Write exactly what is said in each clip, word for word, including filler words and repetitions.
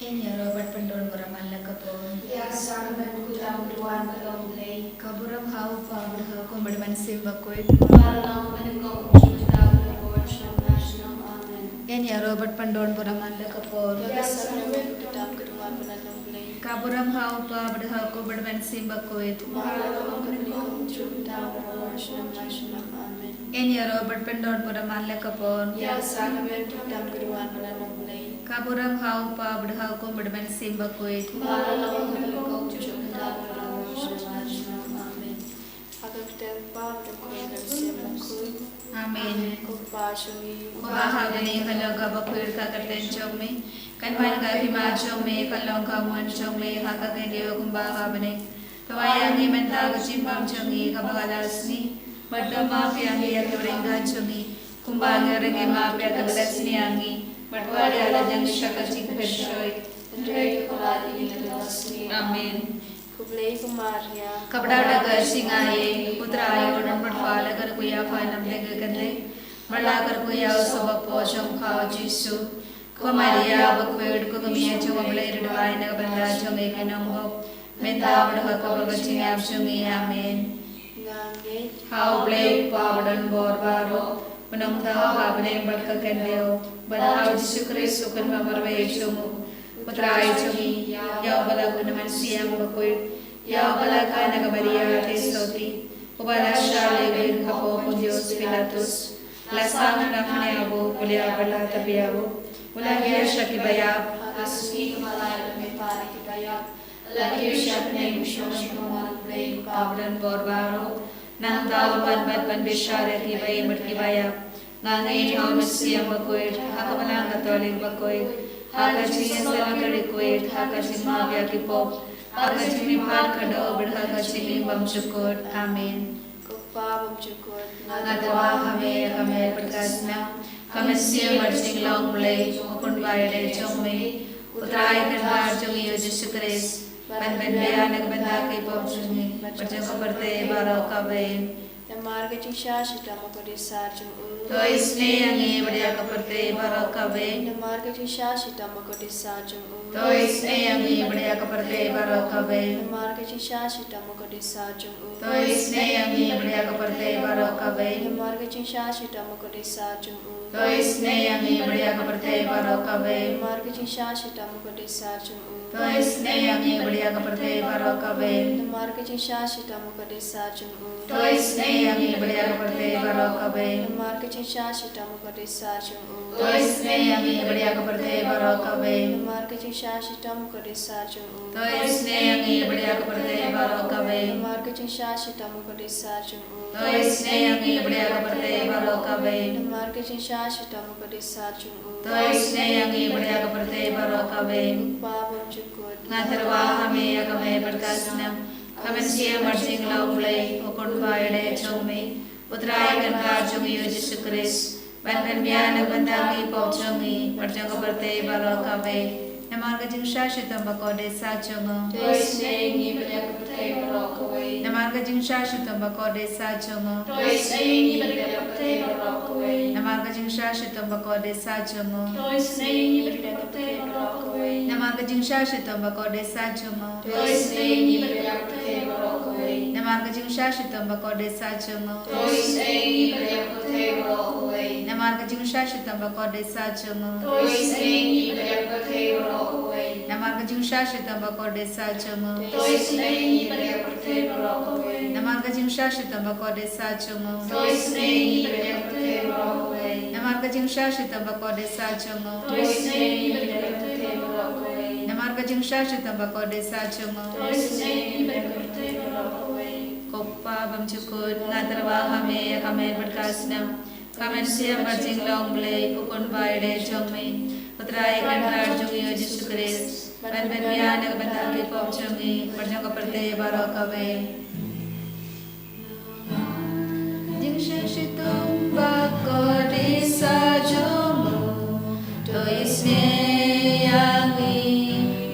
Ngi ïaroh bad pyndon burom man la ka por. Ïa ka sangkmen, ka kyrdan, ka jingwan bad long Blei. Ka burom ha u Kpa bad ha u Khun bad ha u Mynsiem Bakhuid. Amen. Ngi ïaroh bad pyndon burom man la ka por. Ïa ka sangkmen, ka kyrdan, ka jingwan bad long Blei. Ka burom ha u Kpa bad ha u Khun bad ha u Mynsiem Bakhuid. Amen. Ngi ïaroh bad pyndon burom man la ka por. Ïa ka sangkmen, ka kyrdan, ka jingwan bad long Blei. Ka burom ha u Kpa bad ha u Khun bad ha u Mynsiem Bakhuid. Amen. Ha ka kyrteng u Kpa bad u Khun bad u Mynsiem Bakhuid. Amen. Ko Kpa jong ngi uba ha bneng, kan long ka bakhuid ka kyrteng jong me. Kan wan ka hima jong me, kan long ka mon jong me ha ka khyndew kumba ha bneng. To ai ïa ngi mynta ka jingbam jong ngi kaba ka la sngi. Bad to map ïa ngi ïa ki riewkhuid jong ngi, kumba ngi ruh ngi map ïa ki ba la sniew ïa ngi. Bad wat ïa la jang sha ka jingpynshoi, hynrei to khlad ïa ngi na ka sngi. Amen. Khublei ko Maria, kaba dap da ka jingaiei, u Trai u don bad pha, la ka dei ka kmie ïa pha ha ki khynnah, bad la ka dei ka kmie ïa u soh ba pop jong pha u Jisu. Ko Maria bakhuid, ko kmie jong u Blei, duwai na ka bynta jong ngi ki nongbah, mynta bad ha ka por ka jingïap jong ngi. Amen. Nga ngeit ha U Blei u Kpa ba don bor baroh, ba nongthaw ha bneng bad ha ka khyndew, bad ha u Jisu Khrist u Khun ba marwei jong u. U Trai jong ngi, ïa uba la kut na u Mynsiem Bakhuid, ïa uba la kha na ka Maria Theisotti, uba la shah lehbeiñ hapoh Pontius Pilatus, la sah na ka kynja bor, u la ïap bad la tyrwa, u la hiar sha kiba ïap, ha ka sngi kaba lai u la mihpat na kiba ïap, u la kiew sha bneng, u shong ha ka shnong U Blei u Kpa ba don bor baroh. Nangta un wan bad ban bishar ïa kiba im bad kiba ïap. Nga ngeit ha u Mynsiem Bakhuid, ha ka Balang Katholik bakhuid, ha ka jingïaseng ka riewkhuid, ha ka jingmap ïa ki pop, ha ka jingmihpat khadduh bad ha ka jingim bymjukut. Amen. Ko Kpa bymjukut, nga tyrwa ha me ïa ka met bad ka snam, ka mynsiem bad jinglong Blei, u Khun ba ïadei jong me, u Trai kynrad jong ngi u Jisu Khrist, ban pynbiang na ka bynta ki pop jong ngi, bad jong ka pyrthei baroh kawei. Namar ka jingshah shitom bakordit sar jong u, to isynei ïa ngi bad ïa ka pyrthei baroh kawei. Namar ka jingshah shitom bakordit sar jong u, to isynei ïa ngi bad ïa ka pyrthei baroh kawei. Namar ka jingshah shitom bakordit sar jong u, to isynei ïa ngi bad ïa ka pyrthei baroh kawei. Namar ka jingshah shitom bakordit sar jong u, to isynei ïa ngi bad ïa ka pyrthei baroh kawei. Namar ka jingshah shitom bakordit sar jong u, to isynei ïa ngi bad ïa ka pyrthei baroh kawei. Namar ka jingshah shitom bakordit sar jong u, to isynei ïa ngi bad ïa ka pyrthei baroh kawei. Namar ka jingshah shitom bakordit sar jong u, to isynei ïa ngi bad ïa ka pyrthei baroh kawei. Namar ka jingshah shitom bakordit sar jong u, to isynei ïa ngi bad ïa ka pyrthei baroh kawei. Namar ka jingshah shitom bakordit sar jong u, to isynei ïa ngi bad ïa ka pyrthei baroh kawei. Namar ka jingshah shitom bakordit sar jong u, to isynei ïa ngi bad ïa ka pyrthei baroh kawei. Ko Kpa bymjukut, nga tyrwa ha me ïa ka met bad ka snam, ka mynsiem bad jinglong Blei, u Khun ba ïadei jong me, u Trai kynrad jong ngi u Jisu Khrist, ban pynbiang na ka bynta ki pop jong ngi, bad jong ka pyrthei baroh kawei. Namar ka jingshah shitom bakordit sar jong u, to isynei ïa ngi bad ïa ka pyrthei baroh kawei. Namar ka jingshah shitom bakordit sar jong u, to isynei ïa ngi bad ïa ka pyrthei baroh kawei. Namar ka jingshah shitom bakordit sar jong u, to isynei ïa ngi bad ïa ka pyrthei baroh kawei. Namar ka jingshah shitom bakordit sar jong u, to isynei ïa ngi bad ïa ka pyrthei baroh kawei. Namar ka jingshah shitom bakordit sar jong u, to isynei ïa ngi bad ïa ka pyrthei baroh kawei. Namar ka jingshah shitom bakordit sar jong u, to isynei ïa ngi bad ïa ka pyrthei baroh kawei. Namar ka jingshah shitom bakordit sar jong u, to isynei ïa ngi bad ïa ka pyrthei baroh kawei. Namar ka jingshah shitom bakordit sar jong u, to isynei ïa ngi bad ïa ka pyrthei baroh kawei. Namar ka jingshah shitom bakordit sar jong u, to isynei ïa ngi bad ïa ka pyrthei baroh kawei. Namar ka jingshah shitom bakordit sar jong u, to isynei ïa ngi bad ïa ka pyrthei baroh kawei. Ko Kpa bymjukut, nga tyrwa ha me ïa ka met bad ka snam, ka mynsiem bad jinglong Blei, u Khun ba ïadei jong me, u Trai kynrad jong ngi u Jisu Khrist, ban pynbiang na ka bynta ki pop jong ngi, bad jong ka pyrthei baroh kawei. Jingshah shitom bakordit sar jong u, to isynei ïa ngi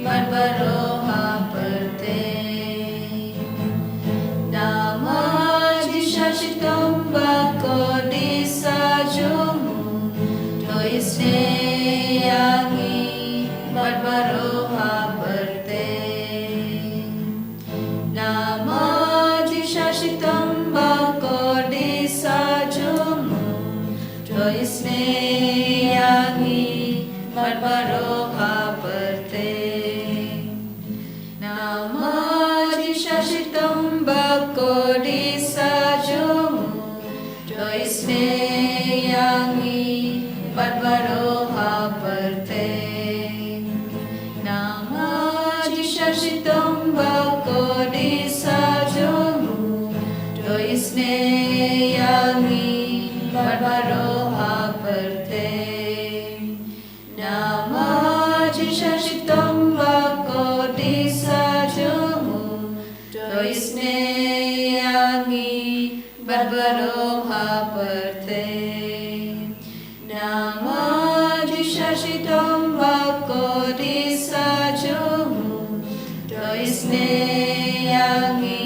bad baroh ha pyrthei. Namar jingshah shitom bakordit sar jong u, to isynei ïa ngi bad baroh ïa ngi bad baroh ha pyrthei. Namar jingshah shitom ba kordit sah jong u, to isynei ïa ngi bad baroh ha pyrthei. Namar jingshah shitom ba kordit sah jong u, to isynei ïa ngi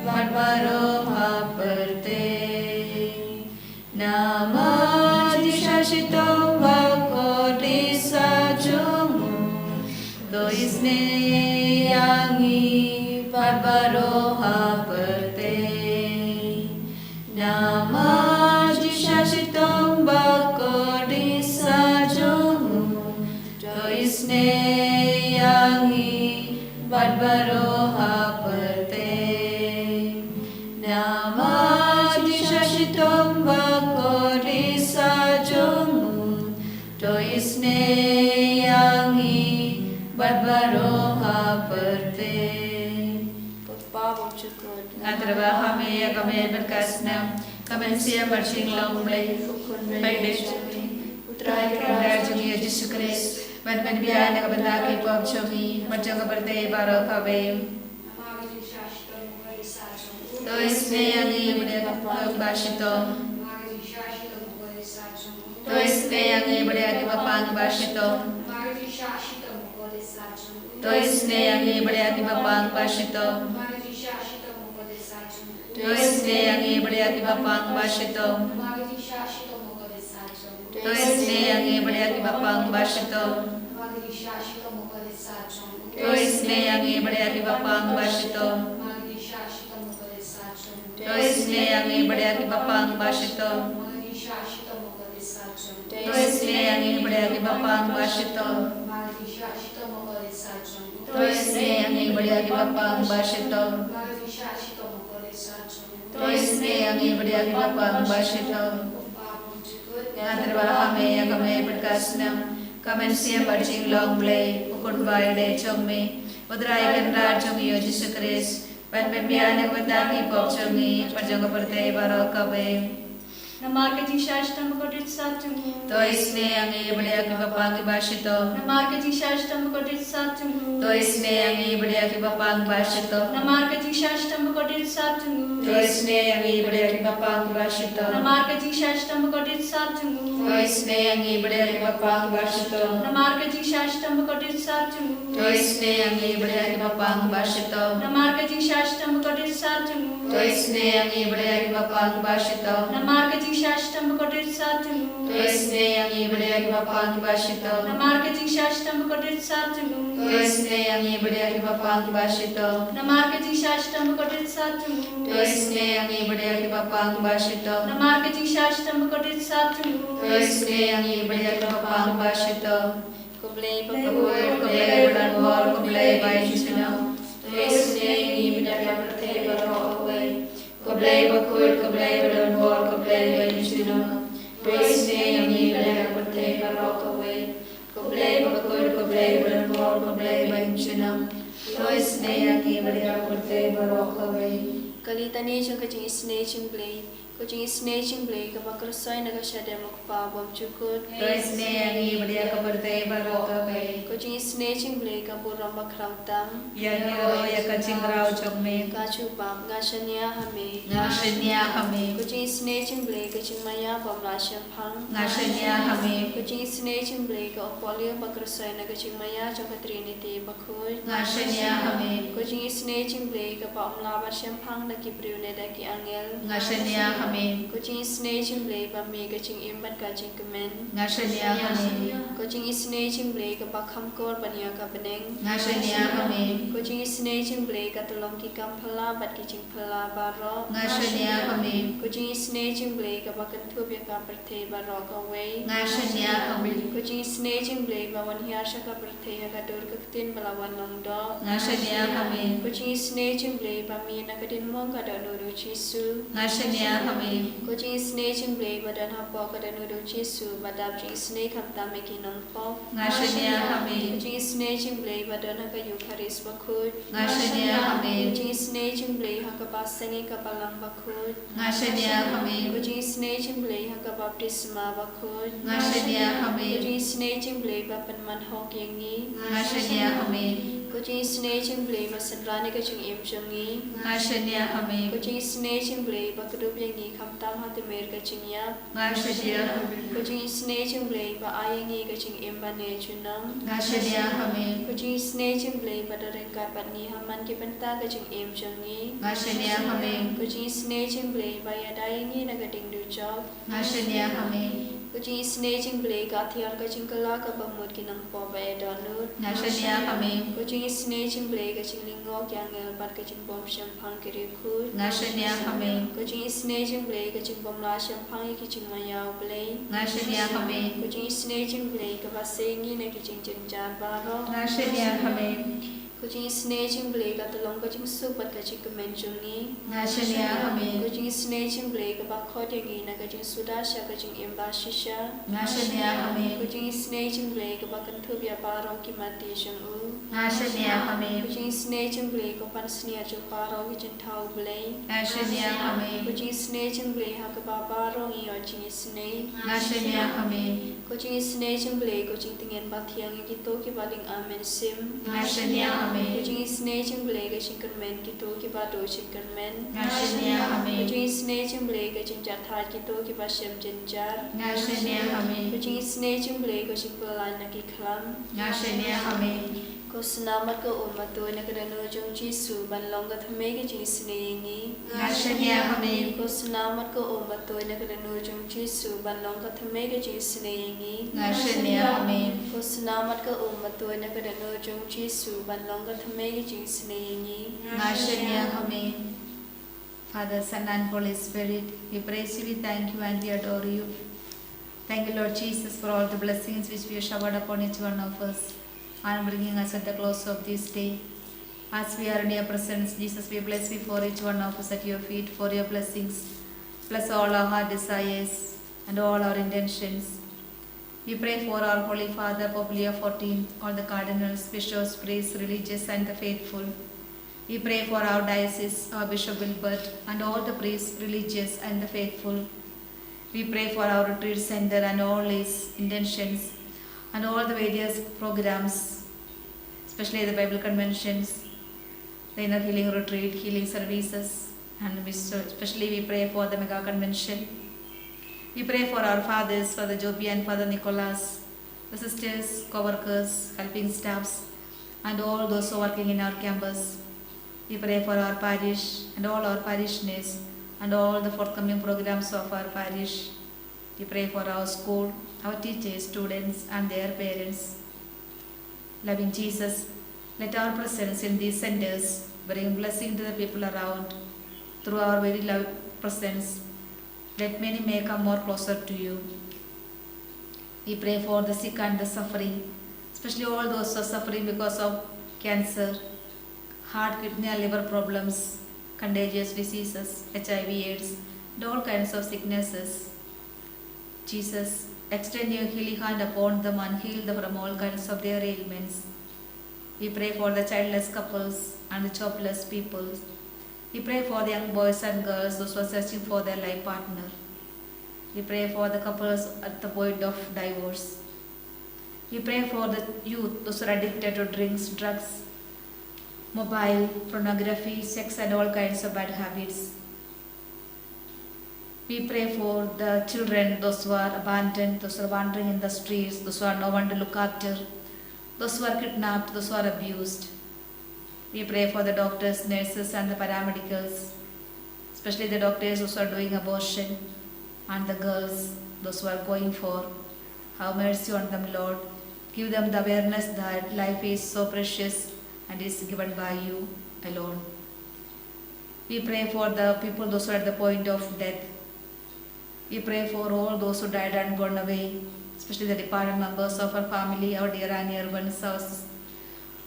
bad baroh ha pyrthei. Namar jingshah shitom ba kordit sah jong u, to isynei ïa ngi bad baroh ha pyrthei. Namar jingshah shitom ba kordit sah jong u, to isynei ïa ngi bad baroh ha pyrthei. Namar jingshah shitom ba kordit sah jong u, to isynei ïa ngi bad baroh ha pyrthei. Ko Pa bymjukut, ngan ïatreilang ha me ïa ka met bad ka snam, ka mynsiem bad jinglong U Blei, u khun ba ïeit jong me, U Trai Kynrad jong ngi U Jisu Khrist, ban pynbiang na ka bynta ki pop jong ngi bad jong ka pyrthei baroh kawei. To isynei ïa ngi bad ïa ki bapang ba shitom. To isynei ïa ngi bad ïa ki bapang ba shitom. To isynei ïa ngi bad ïa ki bapang ba shitom. To isynei ïa ngi bad ïa ki bapang ba shitom. To isynei ïa ngi bad ïa ki bapang ba shitom. To isynei ïa ngi bad ïa ki bapang ba shitom. To isynei ïa ngi bad ïa ki bapang ba shitom. To isynei ïa ngi bad ïa ki bapang ba shitom. To isynei ïa ngi bad ïa ki bapang ba shitom. To isynei ïa ngi bad ïa ki bapang ba shitom. Ngan ïatreilang ha me ïa ka met bad ka snam, ka mynsiem bad jinglong U Blei, u khun ba ïeit jong me, U Trai Kynrad jong ngi U Jisu Khrist, ban pynbiang na ka bynta ki pop jong ngi bad jong ka pyrthei baroh kawei. Namar ka jingshah shitom ba kordit sah jong u, to isynei ïa ngi bad ïa ki bapang ba shitom. Namar ka jingshah shitom ba kordit sah jong u, to isynei ïa ngi bad ïa ki bapang ba shitom. Namar ka jingshah shitom ba kordit sah jong u, to isynei ïa ngi bad ïa ki bapang ba shitom. Namar ka jingshah shitom ba kordit sah jong u, to isynei ïa ngi bad ïa ki bapang ba shitom. Namar ka jingshah shitom ba kordit sah jong u, to isynei ïa ngi bad ïa ki bapang ba shitom. Namar ka jingshah shitom ba kordit sah jong u, to isynei ïa ngi bad ïa ki bapang ba shitom. Namar ka jingshah shitom ba kordit sah jong u, to isynei ïa ngi bad ïa ki bapang ba shitom. Namar ka jingshah shitom ba kordit sah jong u, to isynei ïa ngi bad ïa ki bapang ba shitom. Namar ka jingshah shitom ba kordit sah jong u, to isynei ïa ngi bad ïa ki bapang ba shitom. Namar ka jingshah shitom ba kordit sah jong u, to isynei ïa ngi bad ïa ki bapang ba shitom. Ko Blei bakhuid, ko Blei badonbor, ko Blei bainjynong, to isynei ïa ngi bad ïa ka pyrthei baroh kawei. Ko Blei bakhuid, ko Blei badonbor, ko Blei bainjynong, to isynei ïa ngi bad ïa ka pyrthei baroh kawei. Ko Blei bakhuid, ko Blei badonbor, ko Blei bainjynong, to isynei ïa ngi bad ïa ka pyrthei baroh kawei. Ka Litani jong ka jingisynei jong U Blei. Ko jingisynei jong U Blei kaba kyrshoi na ka shadem U Kpa bymjukut, to isynei ïa ngi bad ïa ka pyrthei baroh kawei. Ko jingisynei jong U Blei ka burom bakhraw tam, ïa ngi ruh ïa ka jingkhraw jong me. Ka jubab. Nga shaniah ha me. Nga shaniah ha me. Ko jingisynei jong U Blei ka jingmaïa bym lah shemphang, nga shaniah ha me. Ko jingisynei jong U Blei ka upohliew ba kyrshoi na ka jingmaïa jong ka Trinity bakhuid, nga shaniah ha me. Ko jingisynei jong U Blei kaba ym lah ban shemphang da ki briew ne da ki angel, nga shaniah ha me. Ko jingisynei jong U Blei ba me ka jingim bad ka jingkmen, nga shaniah ha me. Ko jingisynei jong U Blei kaba kham kor ban ïa ka bneng, nga shaniah ha me. Ko jingisynei jong U Blei ka tyllong ki kam phylla bad ki jingphylla baroh, nga shaniah ha me. Ko jingisynei jong U Blei kaba kynthup ïa ka pyrthei baroh kawei, nga shaniah ha me. Ko jingisynei jong U Blei ba wan hiar sha ka pyrthei ha ka dur ka ktien ba la wan long doh, nga shaniah ha me. Ko jingisynei jong U Blei ba mih na ka diengphna ka dohnud U Jisu, nga shaniah ha Ko jingisynei jong U Blei ba don hapoh ka dohnud u Jisu, ba dap jingisynei khamtam ïa ki nongpop. Nga shaniah ha me. Ko jingisynei jong U Blei ba don ha ka Eukharist bakhuid. Nga shaniah ha me. Ko jingisynei jong U Blei ha ka baseng ïa ka Balang bakhuid. Nga shaniah ha me. Ko jingisynei jong U Blei ha ka baptisma bakhuid. Nga shaniah ha me. Ko jingisynei jong U Blei ba pynman hok ïa ngi. Nga shaniah ha me. Ko jingisynei jong U Blei ba synran ïa ka jingim jong ngi. Nga shaniah ha me. Ko jingisynei jong U Blei ba kdup ïa ngi khamtam ha tmier ka jingïap. Nga shaniah ha me. Ko jingisynei jong U Blei ba ai ïa ngi ka jingim ba neh junom. Nga shaniah ha me. Ko jingisynei jong U Blei ba don ryngkat bad ngi ha man ki bynta ka jingim jong ngi. Nga shaniah ha me. Ko jingisynei jong U Blei ba ïada ïa ngi na ka ding dujok. Nga shaniah ha me. Ko jingisynei jong U Blei ka kthiar ka jingkylla kaba mut ki nongpop ba ïa dohnud. Nga shaniah ha me. Ko jingisynei jong U Blei ka jinglyngngoh ki angel bad ka jingbym shemphang ki riewkhuid. Nga shaniah ha me. Ko jingisynei jong U Blei ka jingbym lah shemphang ïa ki jingmaïa U Blei. Nga shaniah ha me. Ko jingisynei jong U Blei kaba sei ngi na ki jingjynjar baroh. Nga shaniah ha me. Ko jingisynei jong U Blei ka tyllong ka jingsuk bad ka jingkmen jong ngi. Nga shaniah ha me. Ko jingisynei jong U Blei kaba khot ïa ngi na ka jingsuda sha ka jingim ba shisha. Nga shaniah ha me. Ko jingisynei jong U Blei kaba kynthup ïa baroh ki mati jong u. Nga shaniah ha me. Ko jingisynei jong U Blei ka pansngiat jong baroh ki jingthaw U Blei. Nga shaniah ha me. Ko jingisynei jong U Blei ha kaba baroh ngi ïoh jingisynei. Nga shaniah ha me. Ko jingisynei jong U Blei ko jingtngen ba thiang ïa kito kiba lyngba mynsiem. Nga shaniah ha me. Ko jingisynei jong U Blei ka jingkyrmen kito kiba duh jingkyrmen. Nga shaniah ha me. Ko jingisynei jong U Blei ka jingjahthait kito kiba shem jynjar. Nga shaniah ha me. Ko jingisynei jong U Blei ka jingpyllait na ki khlam. Nga shaniah ha me. Ko snam bad ko um bad tuid na ka dohnud jong u Jisu ban long ka thymmei ka jingisynei ïa ngi. Nga shaniah ha me. Ko snam bad ko um bad tuid na ka dohnud jong u Jisu ban long ka thymmei ka jingisynei ïa ngi. Nga shaniah ha me. Ko snam bad ko um bad tuid na ka dohnud jong u Jisu ban long ka thymmei ka jingisynei ïa ngi. Nga shaniah ha me. Father, Son, and Holy Spirit, we praise you, we thank you, and we adore you. Thank you, Lord Jesus, for all the blessings which you showered upon each one of us and bringing us at the close of this day. As we are in your presence, Jesus, we bless before each one of us at your feet for your blessings. Bless all our heart desires and all our intentions. We pray for our Holy Father, Pope Leo fourteenth, all the cardinals, bishops, priests, religious, and the faithful. We pray for our diocese, our Bishop Wilbert, and all the priests, religious, and the faithful. We pray for our retreat center and all its intentions and all the various programs, especially the Bible conventions, the inner healing retreat, healing services, and we so, especially we pray for the mega convention. We pray for our fathers, Father Joby and Father Nicholas, the sisters, co-workers, helping staffs, and all those who are working in our campus. We pray for our parish and all our parishioners and all the forthcoming programs of our parish. We pray for our school, our teachers, students, and their parents. Loving Jesus, let our presence in these centers bring blessing to the people around. Through our very love presence, let many may come more closer to you. We pray for the sick and the suffering, especially all those who are suffering because of cancer, heart, kidney, and liver problems, contagious diseases, H I V, AIDS, and all kinds of sicknesses. Jesus, extend your healing hand upon them and heal them from all kinds of their ailments. We pray for the childless couples and the jobless people. We pray for the young boys and girls, those who are searching for their life partner. We pray for the couples at the point of divorce. We pray for the youth, those who are addicted to drinks, drugs, mobile, pornography, sex, and all kinds of bad habits. We pray for the children, those who are abandoned, those who are wandering in the streets, those who have no one to look after, those who are kidnapped, those who are abused. We pray for the doctors, nurses, and the paramedicals, especially the doctors, those who are doing abortion, and the girls, those who are going for. Have mercy on them, Lord. Give them the awareness that life is so precious and is given by you alone. We pray for the people, those who are at the point of death. We pray for all those who died and gone away, especially the departed members of our family, our dear and near ones, our s-,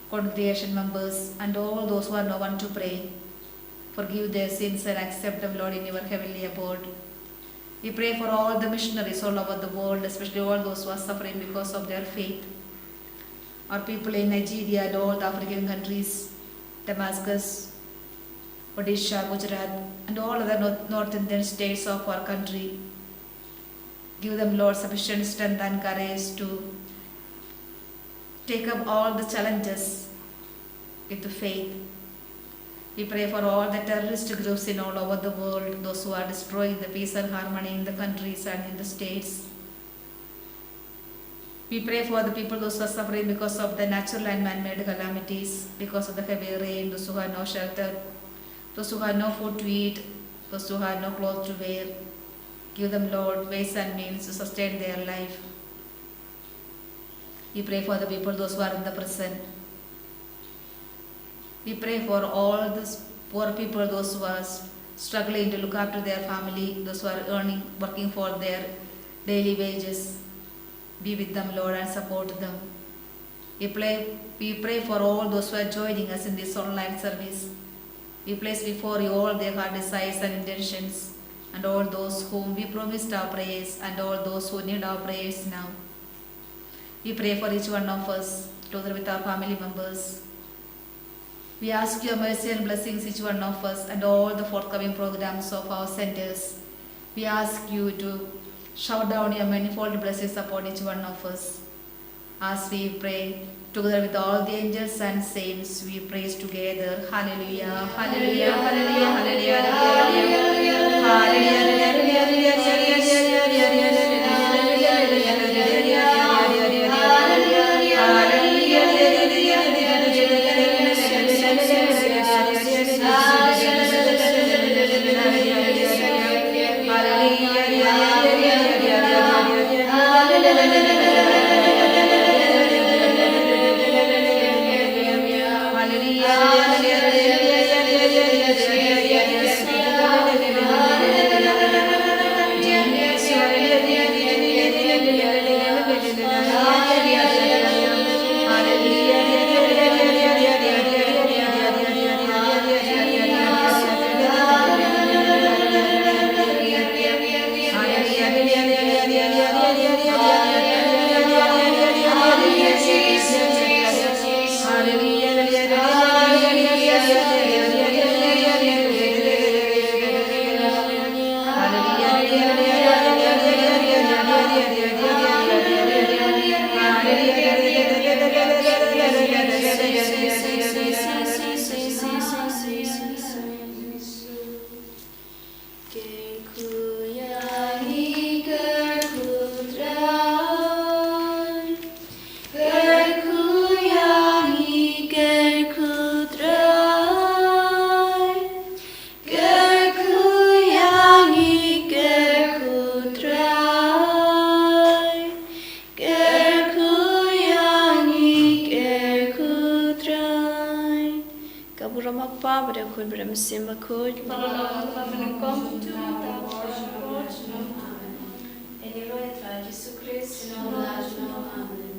congregation members, and all those who are no one to pray. Forgive their sins and accept them, Lord, in your heavenly abode. We pray for all the missionaries all over the world, especially all those who are suffering because of their faith. Our people in Nigeria and all the African countries, Damascus, Odisha, Gujarat, and all other north, North Indian states of our country. Give them, Lord, sufficient strength and courage to take up all the challenges with faith. We pray for all the terrorist groups in all over the world, those who are destroying the peace and harmony in the countries and in the states. We pray for the people, those who are suffering because of the natural and man-made calamities, because of the heavy rain, those who have no shelter, those who have no food to eat, those who have no clothes to wear. Give them, Lord, ways and means to sustain their life. We pray for the people, those who are in the prison. We pray for all these poor people, those who are s-, struggling to look after their family, those who are earning, working for their daily wages. Be with them, Lord, and support them. We pray, we pray for all those who are joining us in this online service. We place before you all their heart desires and intentions, and all those whom we promised our prayers, and all those who need our prayers now. We pray for each one of us, together with our family members. We ask your mercy and blessings each one of us and all the forthcoming programs of our centers. We ask you to shower down your manifold blessings upon each one of us. As we pray together with all the angels and saints, we praise together. Hallelujah, hallelujah, hallelujah, hallelujah, hallelujah. Kyrkhu ïa ngi, kyrkhu Trai. Kyrkhu ïa ngi, kyrkhu Trai. Kyrkhu ïa ngi, kyrkhu Trai. Kyrkhu ïa ngi, kyrkhu Trai. Ka burom ha u Kpa bad ha u Khun bad ha u Mynsiem Bakhuid. Bad ha u Trai Jisu Khrist. Amen.